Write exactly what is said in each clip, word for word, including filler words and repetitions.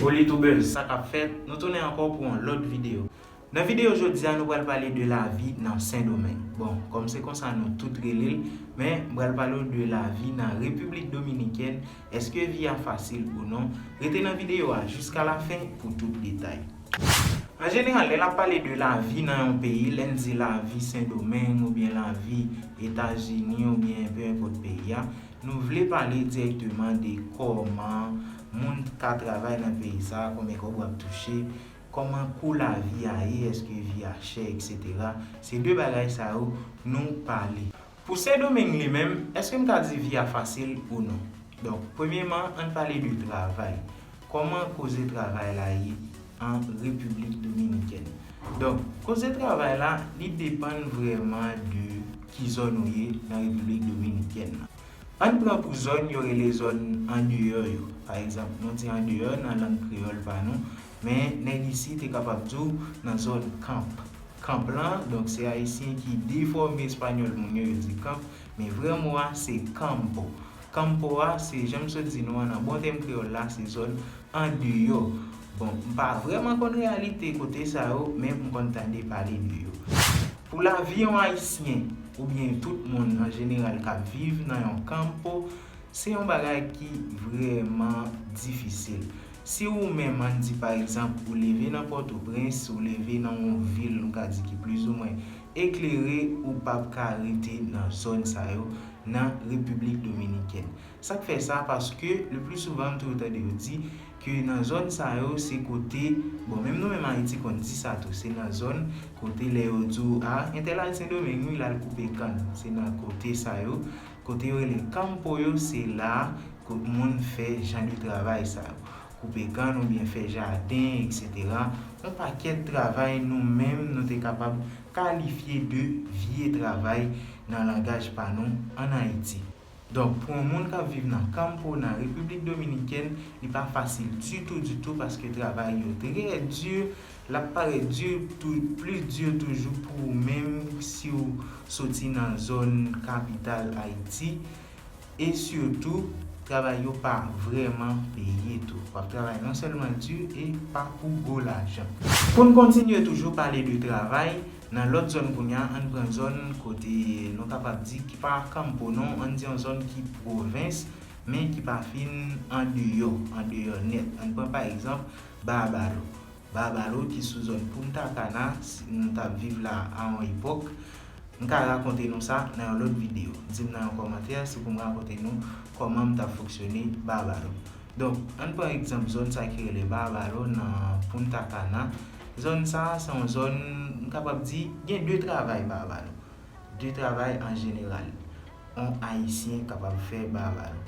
Politoubers, sa k ap fèt? Nou tounen ankò pou yon lòt videyo. Nan videyo jodi a, nou pral pale de lavi nan Sendomeng. Bon, kòm se konsa nou tout rele l, men m pral pale w de lavi nan Repiblik Dominikèn. Èske vi a fasil ou non? Rete nan videyo a jiska lafen pou tout detay. An jeneral, lè n ap pale de lavi nan yon peyi, lè n di lavi Sendomeng oubyen lavi Etazini oubyen pe enpòt peyi a, nou vle pale dirèkteman de kòman moun ka travay nan peyi sa a, konbyen kòb w ap touche, kòman kou lavi a ye, èske vi a chè, etsetera. Se de bagay sa yo nou pale. Pou Sendomeng li menm, èske m ka di vi a fasil ou non? Donk, premyeman, ann pale de travay. Kòman koze travay la ye an Repiblik Dominikèn? Donk, koze travay la, li depann vrèman de ki zòn ou ye nan Repiblik Dominikèn nan. Ann pran pou zòn yo rele zòn andeyò yo. Pa egzanp, nou di andeyò nan lang kreyòl pa nou, men nèg isi te kapab di w nan zòn kanp. Kanp lan, donk se ayisyen ki defòme espanyòl moun yo, yo di kanp, men vrè mo a se campo. Campo a, se jan m sot di nou an, nan bon tèm kreyòl la, se zòn andeyò. Bon, m pa vrèman konn reyalite kote sa yo, men m konn tande pale de yo. Pou lavi yon ayisyen, oubyen tout moun an jeneral k ap viv nan yon campo, se yon bagay ki vrèman difisil. Si ou menm, ann di pa egzanp, ou leve nan Pòtoprens, ou leve nan yon vil, nou ka di ki plizoumwen eklere, ou p ap ka rete nan zòn sa yo nan Repiblik Dominikèn. Sa k fè sa? Paske, le pli souvan, m toujou tande yo di ke nan zòn sa yo, se kote, bon, menm nou menm Ayiti konn di sa tou, se nan zòn kote lè yo di w, a, entèl al Sendomeng wi, l al koupe kann. Se nan kote sa yo, kote yo rele kanpo yo, se la kot moun fè jan de travay sa yo. Koupe kann oubyen fè jaden, etsetera. Yon pakèt travay nou menm nou te kapab kalifye de vye travay nan langaj pa nou ann Ayiti. Donk, pou yon moun k ap viv nan kanpo nan Repiblik Dominikèn, li pa fasil ditou, ditou, paske travay yo trè di, l ap parèt di, tou, plis di toujou pou ou menm si w soti nan zòn kapital Ayiti. E sitou, travay yo pa vrèman peye tou. W ap travay non sèlman di e pa pou gwo lajan. Pou n kontinye toujou pale de travay, nan lòt zòn kounye a, ann pran zòn kote nou kapab di ki pa kanpo non, ann di yon zòn ki pwovens, men ki pa fin andeyò, andeyò nèt. Ann pran pa egzanp Barbaro. Barbaro ki sou zòn Punta Cana, si nou t ap viv la a yon epòk. M ka rakonte nou sa nan yon lòt videyo. Di m nan yon kòmantè si pou m rakonte nou kòman m t ap fonksyone Barbaro. Donk, ann pran egzanp zòn sa ki rele Barbaro nan Punta Cana. Zòn sa a, se yon zòn, m kapab di, gen de travay Barbaro. De travay an jeneral yon Ayisyen kapab fè Barbaro.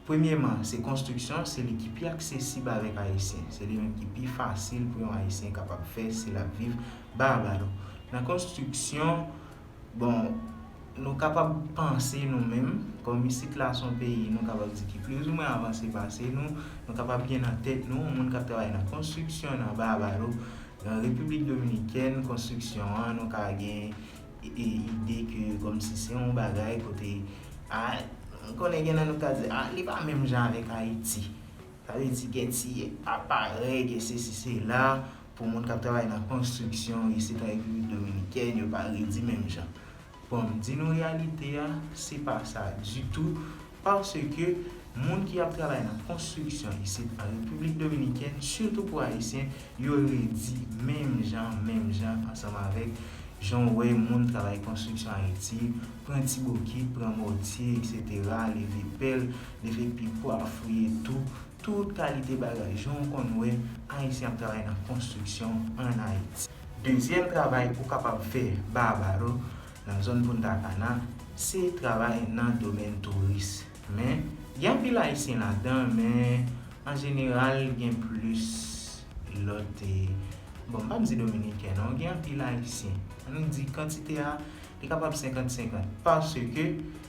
Premyeman, se konstriksyon, se li ki pi aksesib avèk Ayisyen. Se li menm ki pi fasil pou yon Ayisyen kapab fè si l ap viv Barbaro. Nan konstriksyon, bon, nou kapab panse nou menm, kòm isit la se yon peyi, nou kapab di ki plizoumwen avanse pase nou, nou kapab gen nan tèt nou, yon moun k ap travay nan konstriksyon nan Barbaro, nan Repiblik Dominikèn, konstriksyon an, nou ka gen e, e, ide ke kòmsi se yon bagay kote, a, m konnen gen nan nou ka di, a, li pa menm jan avèk Ayiti. Sa vle di gen ti aparèy, gen sesi, sela, pou moun k ap travay nan konstriksyon isit an Repiblik Dominikèn, yo pa redi menm jan. Bon, m di nou reyalite a, se pa sa ditou, paske moun ki ap travay nan konstriksyon isit an Repiblik Dominikèn, sitou pou Ayisyen, yo redi menm jan, menm jan, ansanm avèk jan w wè moun travay konstriksyon Ayiti, pran ti bokit, pran mòtye, etsetera, leve pèl, leve pikwa, fouye tou, tout kalite bagay, jan w konn wè Ayisyen ap travay nan konstriksyon ann Ayiti. Dezyèm travay ou kapab fè Barbaro, nan zòn Punta Cana, se travay nan domèn touris. Men, gen anpil Ayisyen ladan, men an jeneral, gen plis lòt, e, bon, m p ap di Dominiken, non, gen anpil Ayisyen. Ann di kantite a, li kapab senkant senkant. Paske,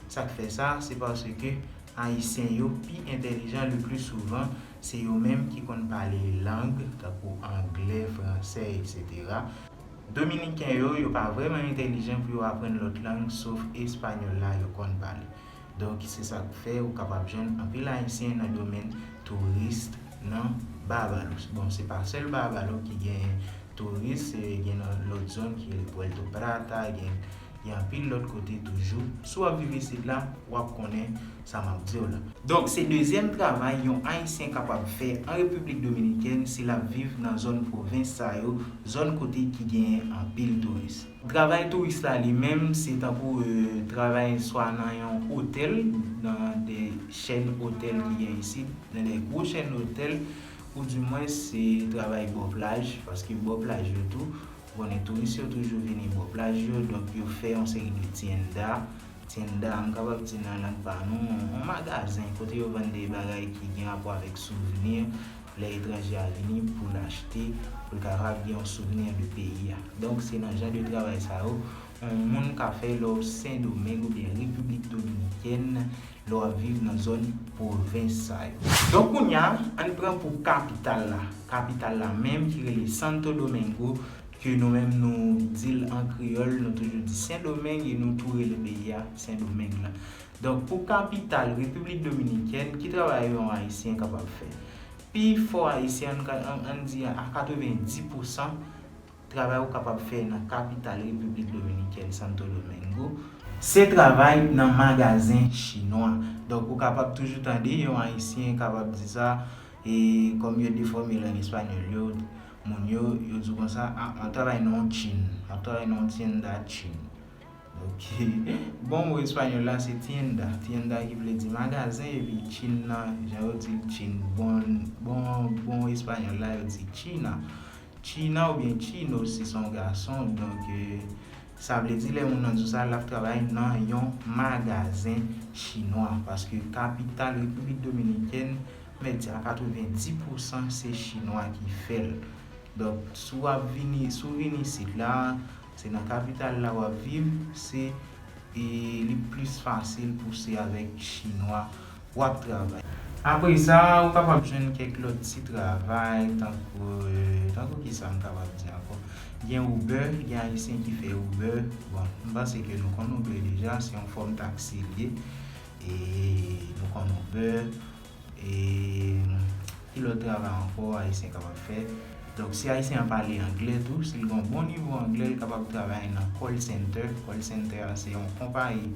sa k fè sa, se paske Ayisyen yo pi entèlijan le pli souvan, se yo menm ki konn pale lang, tankou anglè, fransè, etsetera. Dominiken yo, yo pa vrèman entèlijan pou yo aprann lòt lang, sof espanyòl la yo konn pale. Donk, se sa k fè ou kapab jwenn anpil Ayisyen nan domèn touris nan Barbados. Bon, se pa sèl Barbados ki gen touris, e, gen nan lòt zòn ki rele Puerto Plata, gen, gen anpil lòt kote toujou. Si w ap viv isit la, w ap konnen sa m ap di w la. Donk, se dezyèm travay yon Ayisyen kapab fè an Repiblik Dominikèn si l ap viv nan zòn pwovens sa yo, zòn kote ki genyen anpil touris. Travay touris la li menm, se tankou, e, travay swa nan yon otèl, nan de chèn otèl ki gen isit, nan de gwo chèn otèl, oudimwen se travay bò plaj, paske bò plaj yo tou, ou konnen touris yo toujou vini bò plaj yo, donk yo fè yon seri de tienda. Tienda, m kapab di nan lang pa nou, yon magazen kote yo vann de bagay ki gen rapò avèk souvni, lè etranje a vini pou l achte, pou l kapab gen yon souvni de peyi a. Donk, se nan jan de travay sa yo, yon moun ka fè lè w Sendomeng oubyen Repiblik Dominikèn, lè w ap viv nan zòn pwovens sa yo. Donk, kounye a, ann pran pou kapital la. Kapital la menm ki rele Santo Domingo, ke nou menm nou di l an kreyòl, nou toujou di Sendomeng, e nou tou rele peyi a Sendomeng la. Donk, pou kapital Repiblik Dominikèn, ki travay yon Ayisyen kapab fè? Pi fò Ayisyen, ann ka, ann, ann di a katrevenndis pousan, travay ou kapab fè nan kapital Repiblik Dominikèn, Santo Domingo, se travay nan magazen chinwa. Donk, ou kapab toujou tande yon Ayisyen kapab di sa, e kòm yo defòme lang espanyòl yo, moun yo, yo di w konsa, "Ah, m ap travay nan yon chin, m ap travay nan yon tienda chin." Ok. Bon mo espanyòl la se tienda. Tienda ki vle di magazen, epi chin nan, jan yo di l chin. Bon, bon, bon espanyòl la, yo di china. China oubyen chino, si se yon gason, donk, e, sa vle di lè moun nan di w sa, l ap travay nan yon magazen chinwa, paske kapital Repiblik Dominikèn, mèt di a katrevenndis pousan se chinwa ki fè l. Donk, si w ap vini, si w vin isit la, se nan kapital la w ap viv, se, e, li plis fasil pou se avèk chinwa w ap travay. Apre sa, ou kapab jwenn kèk lòt ti travay, tankou, e, tankou ki sa m kapab di ankò? Gen Uber, gen Ayisyen ki fè Uber. Bon, m panse ke nou konn Uber deja, se yon fòm taksi l ye. E nou konn Uber. E ki lòt travay ankò Ayisyen kapab fè? Donk, si Ayisyen an pale anglè tou, si l gen yon bon nivo anglè, l kapab travay nan call center. Call center a se yon konpayi,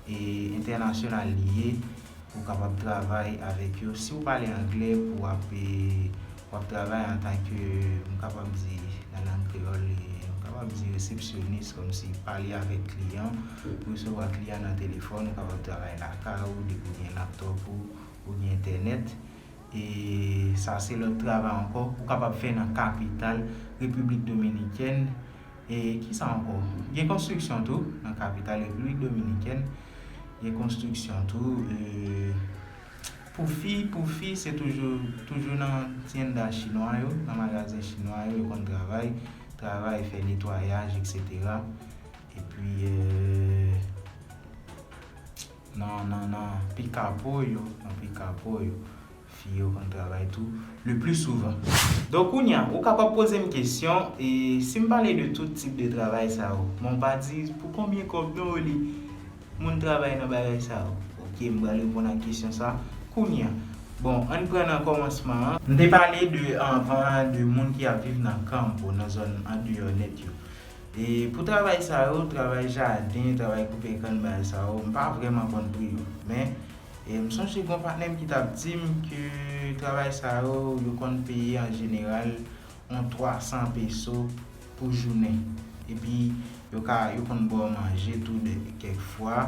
e, entènasyonal li ye. Ou kapab travay avèk yo. Si w pale anglè, pou w ap, e, w ap travay antanke, m kapab di, nan lang kreyòl, e, m kapab di resepsyonis, kòmsi pale avèk kliyan, resevwa kliyan nan telefòn, ou kapab travay lakay ou, depi w gen laptòp ou, ou gen entènèt. E sa se lòt travay ankò ou kapab fè nan kapital Repiblik Dominikèn. E ki sa ankò? Gen konstriksyon tou nan kapital Repiblik Dominikèn. Gen konstriksyon tou. E pou fi, pou fi, se toujou, toujou nan tienda chinwa yo, nan magazen chinwa yo, yo konn travay, travay, fè netwayaj, etsetera. Epi, e, nan, nan, nan pikapo yo, nan pikapo yo. Fi yo konn travay tou, le pli souvan. Donk, kounye a, ou kapab poze m kesyon, e si m pale de tout tip de travay sa yo, men w pa di pou konbyen kòb non li moun travay nan bagay sa yo. Ok, m pral reponn ak kesyon sa kounye a. Bon, ann pran nan kòmansman an. M te pale de, anvan, de moun ki ap viv nan kanpo, nan zòn andeyò nèt yo. E pou travay sa yo, travay jaden, travay koupe kann, bagay sa yo, m pa vrèman konn pri yo. Men, e m sonje gen yon patnè m ki t ap di m ke travay sa yo, yo konn peye an jeneral yon twa san peso pou jounen. Epi, yo ka, yo konn ba w manje tou de, kèk fwa.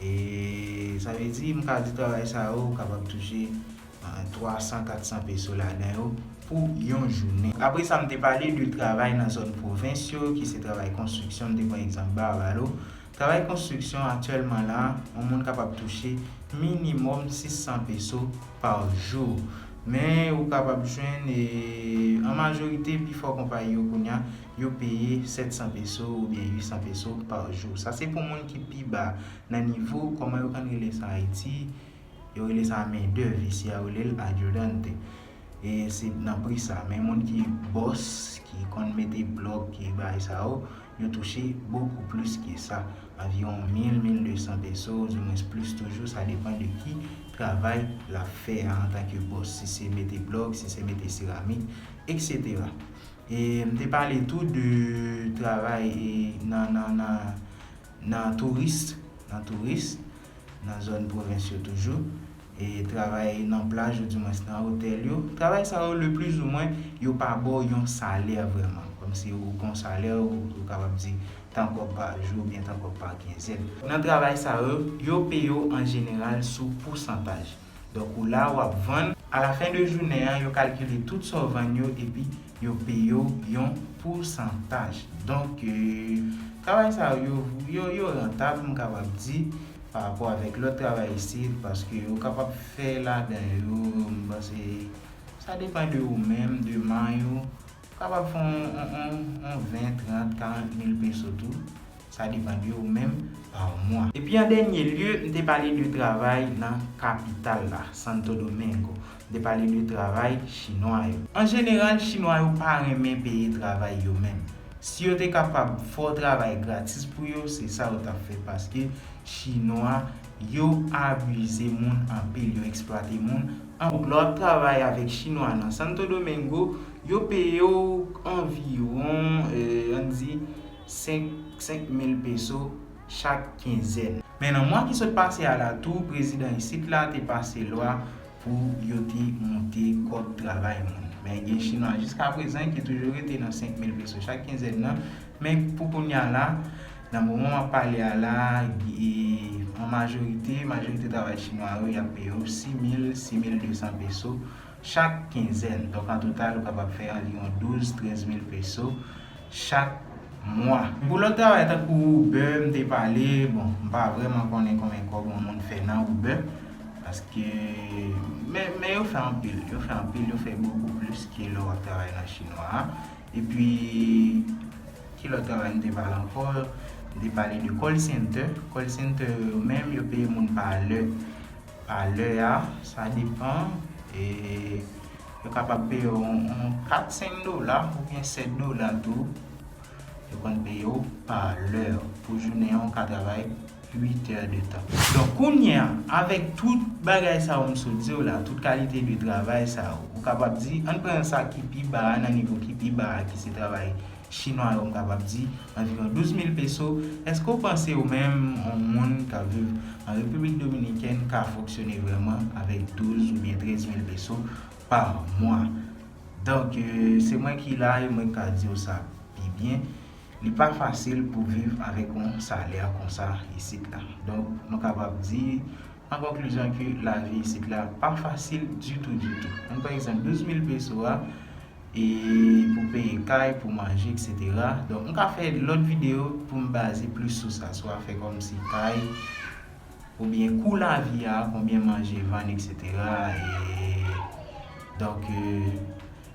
E sa vle di, m ka di travay sa yo, ou kapab touche, e, twa san, kat san peso ladan yo pou yon jounen. Apre sa, m te pale de travay nan zòn pwovens yo, ki se travay konstriksyon, m te pran egzanp Barbados. Travay konstriksyon aktyèlman la, yon moun kapab touche minimòm sis san peso pa jou. Men, ou kapab jwenn, e, an majorite, pifò konpayi yo kounye a, yo peye sèt san peso oubyen uit san peso pa jou. Sa se pou moun ki pi ba nan nivo, kòman yo konn rele sa Ayiti, yo rele sa mendèv, isi a yo rele l ayudante. E se nan pri sa. Men moun ki bòs, ki konn mete blòk, ki bagay sa yo, yo touche bokou plis ke sa. Anviwon mil, mil de san peso, oudimwens plis toujou, sa depann de ki travay l ap fè a antanke bòs, si se mete blòk, si se mete seramik, etsetera. E m te pale tou de travay e nan, nan, nan, nan touris, nan touris, nan zòn pwovens yo toujou, e travay nan plaj oudimwens nan otèl yo. Travay sa yo, le plus ou moins, yo pa ba w yon salè vrèman. Kòmsi ou gon salè, ou, ou kapab di tan kòb pa jou oubyen tan kòb pa kenzèn. Nan travay sa yo, yo peye w an jeneral sou pousantaj. Donk, ou la, w ap vann. Alafen de jounen an, yo kalkile tout sa w vann yo, epi yo peye w yon pousantaj. Donk, e, travay sa yo, yo, yo rantab, m kapab di, pa rapò avèk lòt travay isit, paske ou kapab fè ladan yo, m panse, sa depann de ou menm, de may ou, ou kapab fè yon, yon, yon, yon ven, trant, karant mil peso tou. Sa depann de ou menm pa mwa. Epi an dènye lye, m te pale de travay nan kapital la, Santo Domingo. M te pale de travay chinwa yo. An jeneral, chinwa yo pa renmen peye travay yo menm. Si yo te kapab fè w travay gratis pou yo, se sa yo t ap fè, paske chinwa yo abize moun anpil, yo eksplwate moun anpil. Lè w ap travay avèk chinwa nan Santo Domingo, yo peye w anviwon, e, ann di, senk, senk mil peso chak kenzèn. Men nan mwa ki sot pase a la tou, prezidan isit la te pase lwa pou yo te moute kòb travay moun. Men gen chinwa jiskaprezan ki toujou rete nan senk mil peso chak kenzèn nan. Men pou kounye a la, nan moman m ap pale a la, e, an majorite, majorite travay chinwa yo, y ap peye w sis mil, sis mil de san peso chak kenzèn. Donk, an total, ou kapab fè anviwon douz, trèz mil peso chak mwa. Pou lòt travay, tankou Uber, m te pale, bon, m pa vrèman konnen konbyen kòb yon moun fè nan Uber, paske, men, men yo fè anpil, yo fè anpil, yo fè bokou plis ke lè w ap travay nan chinwa a. Epi, ki lòt travay m te pale ankò? M te pale de call center. Call center yo menm, yo peye moun pa lè. Pa lè a, sa depann. E yo kapab peye w yon, yon kat, senk dola oubyen sèt dola tou. Yo konn peye w pa lè. Pou jounen an, ou ka travay uit è de tan. Donk, kounye a, avèk tout bagay sa yo m sot di w la, tout kalite de travay sa yo, ou kapab di, ann pran sa ki pi ba a, nan nivo ki pi ba a, ki se travay chinwa yo, m kapab di, anviwon douz mil peso. Èske w panse ou menm, yon moun k ap viv an Repiblik Dominikèn, ka fonksyone vrèman avèk douz oubyen trèz mil peso pa mwa? Donk, e, se mwen ki la e mwen k ka di w sa pi byen. Li pa fasil pou viv avèk yon salè konsa isit la. Donk, nou kapab di, an konklizyon, ke lavi isit la pa fasil ditou, ditou. Menm pa egzanp, douz mil peso a, e pou peye kay, pou manje, etsetera. Donk, m ka fè lòt videyo pou m baze plis sou sa, swa fè kòmsi kay, oubyen kou lavi a, konbyen manje vann, etsetera. E, donk, e,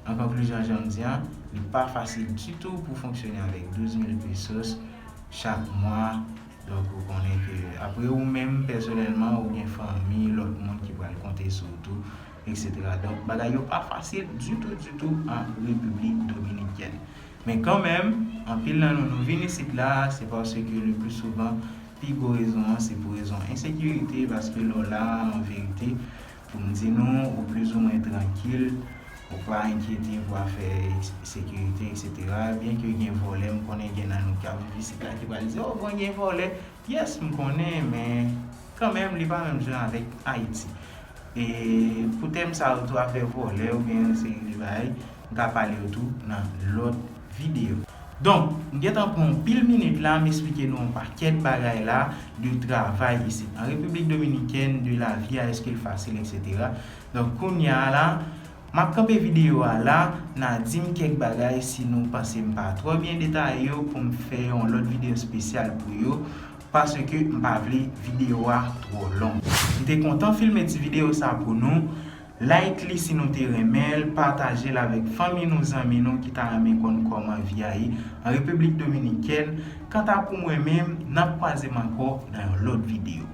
an konklizyon, jan m di a, li pa fasil ditou pou fonksyone avèk douz mil pesos chak mwa. Donk, ou konnen ke apre ou menm, pèsonèlman, ou gen fanmi, lòt moun ki pral konte sou ou tou, etsetera. Donk, bagay yo pa fasil ditou, ditou an Repiblik Dominikèn. Men kanmenm, anpil nan nou, nou vin isit la, se paske le pli souvan, pi gwo rezon an, se pou rezon ensekirite, paske lè w la, an verite, pou m di nou, ou plizoumwen trankil, ou pa enkyete pou afè sekirite, etsetera. Byenke gen vòlè, m konnen gen nan nou k ap viv isit la ki pral di, "Oh, bon, gen vòlè." Yes, m konnen, men kanmenm, li pa menm jan avèk Ayiti. E pou tèm sa yo tou, afè vòlè oubyen yon seri de bagay, m ka pale yo tou nan lòt videyo. Donk, m gentan pran yon pil minit la, m esplike nou yon pakèt bagay la de travay isit an Repiblik Dominikèn, de lavi a, èske l fasil, etsetera. Donk, kounye a la, m ap kanpe videyo a la, n a di m kèk bagay si nou panse m pa twò byen detaye yo pou m fè yon lòt videyo espesyal pou yo, paske m pa vle videyo a twò long. M te kontan filme ti videyo sa pou nou. Like li si nou te renmen l, pataje l avèk fanmi nou, zanmi nou ki ta renmen konn kòman vi a ye an Repiblik Dominikèn. Kanta pou mwen menm, n ap kwaze m ankò nan yon lòt videyo.